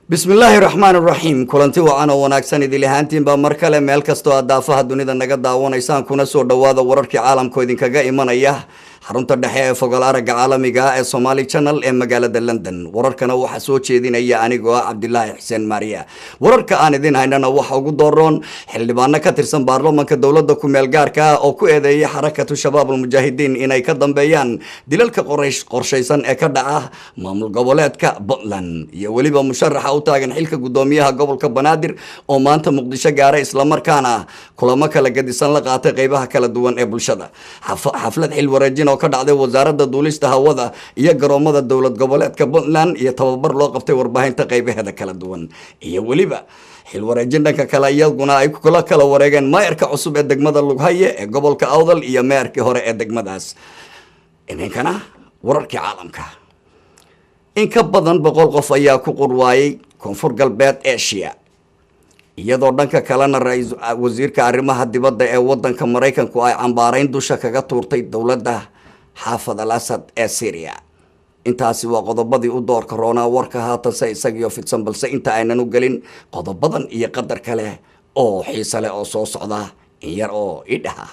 Bismillaahi raxmaan raxiim. Kulanti wacan oo wanaagsan idil ahaantiinbaa mar kale meel kastoo aad daafaha dunida naga daawanaysaan, kuna soo dhawaada wararkii caalamkoo idinkaga imanaya xarunta dhexe ee fogal aragga caalamiga ah ee Somali Channel ee magaalada London. Wararkana waxaa soo jeedinaya anigoo ah Cabdilaahi Xuseen Maariya. Wararka aan idin haynana waxa ugu dooroon xildhibaano ka tirsan baarlamanka dowladda ku-meel gaarka ah oo ku eedeeyay Xarakatu Shabaab Almujaahidiin inay ka dambeeyaan dilalka qorshaysan ee ka dhaca maamul goboleedka Puntland, iyo weliba musharaxa u taagan xilka guddoomiyaha gobolka Banaadir oo maanta Muqdisho gaaray, islamarkaana kulamo kala gedisan la qaatay qeybaha kala duwan ee bulshada. Xaflad xil wareejin oo ka dhacday wasaaradda duulista hawada iyo garoomada dowlad goboleedka Puntland, iyo tababar loo qabtay warbaahinta qeybaheeda kala duwan, iyo weliba xil wareejin dhanka kale iyaguna ay kula kala wareegeen maayarka cusub ee degmada Lughaye ee gobolka Awdal iyo meeyarkii hore ee degmadaas. Iminkana wararkii caalamka. In ka badan 100 qof ayaa ku qurwaayay Koonfur Galbeed Asia, iyadoo dhanka kalena ra-iis wasiirka arrimaha dibadda ee wadanka Maraykanku ay cambaarayn dusha kaga tuurtay dowladda Xaafad al Asad ee Syria. Intaasi waa qodobadii u doorka roonaa warka, haatanse isagiyo fidsan. Balse inta aynan u gelin qodobadan iyo qadar kale oo xiise leh oo soo socda, in yar oo idhaha.